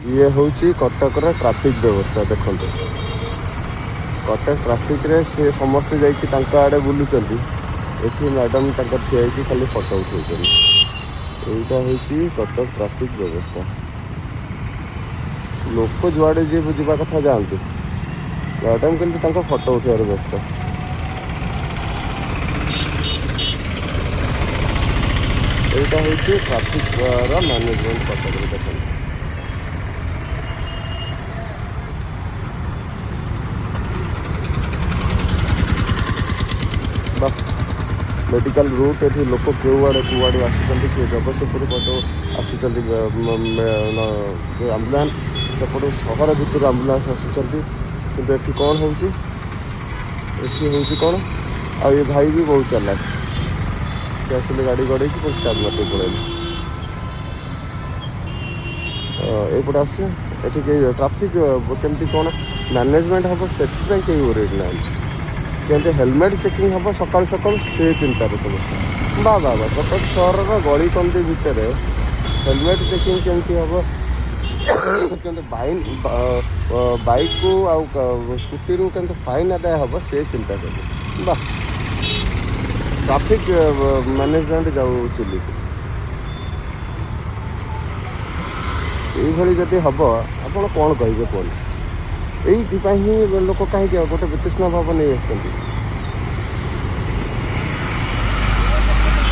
ଇଏ ହେଉଛି କଟକର ଟ୍ରାଫିକ୍ ବ୍ୟବସ୍ଥା। ଦେଖନ୍ତୁ, କଟକ ଟ୍ରାଫିକ୍ରେ ସେ ସମସ୍ତେ ଯାଇକି ତାଙ୍କ ଆଡ଼େ ବୁଲୁଛନ୍ତି, ଏଠି ମ୍ୟାଡ଼ାମ୍ ତାଙ୍କର ଠିଆ ହେଇକି ଖାଲି ଫଟୋ ଉଠାଉଛନ୍ତି। ଏଇଟା ହେଉଛି କଟକ ଟ୍ରାଫିକ୍ ବ୍ୟବସ୍ଥା। ଲୋକ ଯୁଆଡ଼େ ଯିଏ ଯିବା କଥା ଯାଆନ୍ତୁ, ମ୍ୟାଡ଼ାମ୍ କିନ୍ତୁ ତାଙ୍କ ଫଟୋ ଉଠାଇବାରେ ବ୍ୟସ୍ତ। ଏଇଟା ହେଉଛି ଟ୍ରାଫିକ୍ର ମ୍ୟାନେଜମେଣ୍ଟ କଟକରେ। ଦେଖନ୍ତୁ। ବା ମେଡ଼ିକାଲ ରୁଟ୍। ଏଠି ଲୋକ କେଉଁଆଡ଼େ କେଉଁଆଡ଼ୁ ଆସୁଛନ୍ତି। କିଏ ଜଗତସିଂହପୁର ପଟୁ ଆସୁଛନ୍ତି, ଯେଉଁ ଆମ୍ବୁଲାନ୍ସ, ସେପଟୁ ସହର ଭିତରୁ ଆମ୍ବୁଲାନ୍ସ ଆସୁଛନ୍ତି। କିନ୍ତୁ ଏଠି କ'ଣ ହେଉଛି? ଏଠି ହେଉଛି କ'ଣ? ଆଉ ଏ ଭାଇ ବି ବହୁତ ଚାଲାକ। ସେ ଆସିଲେ, ଗାଡ଼ି ଗଡ଼େଇକି ପୁଣି ଷ୍ଟାର୍ଟ ମାରିଦେଇ ପଳେଇଲେ। ଏଇପଟେ ଆସୁଛି। ଏଠି କେହି ଟ୍ରାଫିକ୍ କେମିତି କ'ଣ ମ୍ୟାନେଜମେଣ୍ଟ ହେବ, ସେଥିପାଇଁ କେହି ୱରିଡ୍ ନାହାନ୍ତି। କେମିତି ହେଲମେଟ୍ ଚେକିଂ ହେବ ସକାଳୁ ସକାଳୁ, ସେ ଚିନ୍ତାରେ ସମସ୍ତେ। ବା ବା ବା, କଟକ ସହରର ଗଳିକନ୍ଦି ଭିତରେ ହେଲମେଟ୍ ଚେକିଂ କେମିତି ହେବ, କେମିତି ବାଇନ୍ ବାଇକ୍କୁ ଆଉ ସ୍କୁଟିରୁ କେମିତି ଫାଇନ୍ ଆଦାୟ ହେବ, ସେ ଚିନ୍ତା ସବୁ। ବା, ଟ୍ରାଫିକ୍ ମ୍ୟାନେଜମେଣ୍ଟ ଯାଉ ଚୁଲିକୁ। ଏଇଭଳି ଯଦି ହେବ, ଆପଣ କ'ଣ କହିବେ କୁହନ୍ତୁ? ଏଇଥିପାଇଁ ହିଁ ଲୋକ କାହିଁକି ଗୋଟେ ବିତୃଷ୍ଣା ଭାବ ନେଇ ଆସିଛନ୍ତି।